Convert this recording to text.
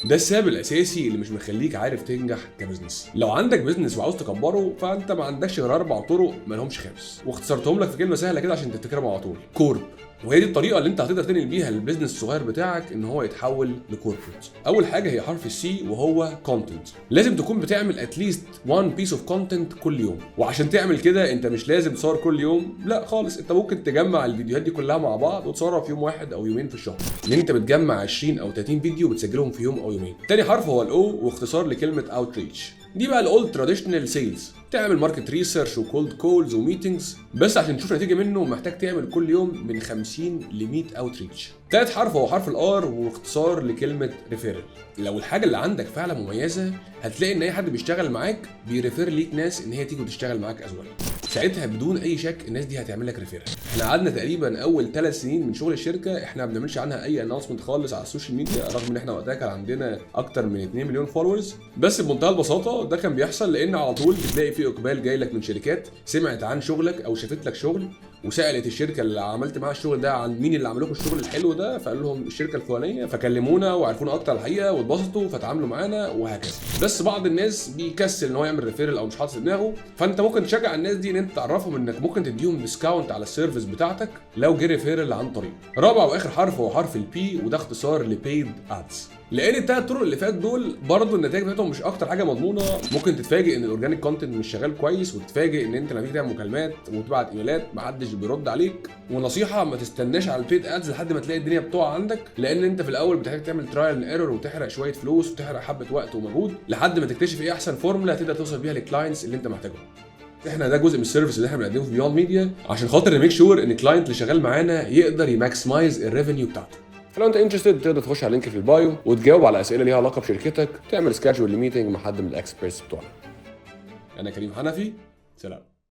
ده السبب الاساسي اللي مش مخليك عارف تنجح ك business. لو عندك business وعاوز تكبره، فانت ما عندكش غير اربع طرق ما لهمش خامس، واختصرتهم لك في كلمة سهلة كده عشان تفتكرهم على طول: corp. وهي دي الطريقة اللي انت هتقدر تنقل بيها ال business الصغير بتاعك ان هو يتحول ل corporate. اول حاجة هي حرف ال C وهو content. لازم تكون بتعمل at least 1 piece of content كل يوم، وعشان تعمل كده انت مش لازم تصور كل يوم، لا خالص. انت ممكن تجمع الفيديوهات دي كلها مع بعض وتصورها في يوم واحد او يومين في الشهر، ان انت بتجمع 20 او 30 فيديو بتسجلهم في يوم او يومين. تاني حرف هو ال O، واختصار لكلمة outreach. دي بقى ال old traditional sales، تعمل market research و cold calls و meetings، بس عشان تشوف نتيجة منه محتاج تعمل كل يوم من 50 ل 100 outreach. تالت حرف هو حرف ال R، واختصار لكلمة referral. لو الحاجة اللي عندك فعلا مميزه، هتلاقي ان اي حد بيشتغل معاك بي refer ليك ناس ان هي تيجي وتشتغل معاك as well. ساعتها بدون اي شك الناس دي هتعمل لك referral. احنا قعدنا تقريبا اول 3 سنين من شغل الشركة احنا ما بنعملش عنها اي announcement خالص على ال social media، رغم ان احنا وقتها كان عندنا اكتر من 2 مليون followers. بس بمنتهى البساطة ده كان بيحصل لان على طول بتلاقي في اقبال جاي لك من شركات سمعت عن شغلك او شافت لك شغل، وسالت الشركة اللي عملت معاها الشغل ده عن مين اللي عمل لكم الشغل الحلو ده، فقالوا لهم الشركة الفلانيه، فكلمونا وعرفونا اكتر الحقيقة واتبسطوا فتعاملوا معانا وهكذا. بس بعض الناس بيكسل ان هو يعمل referral او مش حاطط في دماغه، فانت ممكن تشجع الناس دي ان انت تعرفهم انك ممكن تديهم discount على ال service بتاعتك لو جه referral عن طريق. رابع واخر حرف هو حرف ال P، وده اختصار ل paid ads. لان التلات طرق اللي فات دول برضه النتائج بتاعتهم مش اكتر حاجة مضمونه. ممكن تتفاجئ ان ال organic content مش شغال كويس، وتتفاجئ ان انت لما تيجي تعمل مكالمات وتبعت ايميلات محدش بيرد عليك. ونصيحه، ما تستناش على ال paid ads لحد ما تلاقي الدنيا بتقع عندك، لان انت في الاول بتحتاج تعمل trial and error وتحرق شوية فلوس وتحرق حبه وقت ومجهود لحد ما تكتشف ايه احسن فورمولا تقدر توصل بيها لل clients اللي انت محتاجهم. احنا ده جزء من ال service اللي احنا بنقدمه في Beyond Media عشان خاطر ن make sure ان ال client اللي شغال معانا يقدر ي maximize ال revenue بتاعته. فلو انت interested تقدر تخش على ال link في ال bio وتجاوب على اسئلة ليها علاقة بشركتك، تعمل schedule ل meeting مع حد من ال experts بتوعنا. انا كريم حنفي، سلام.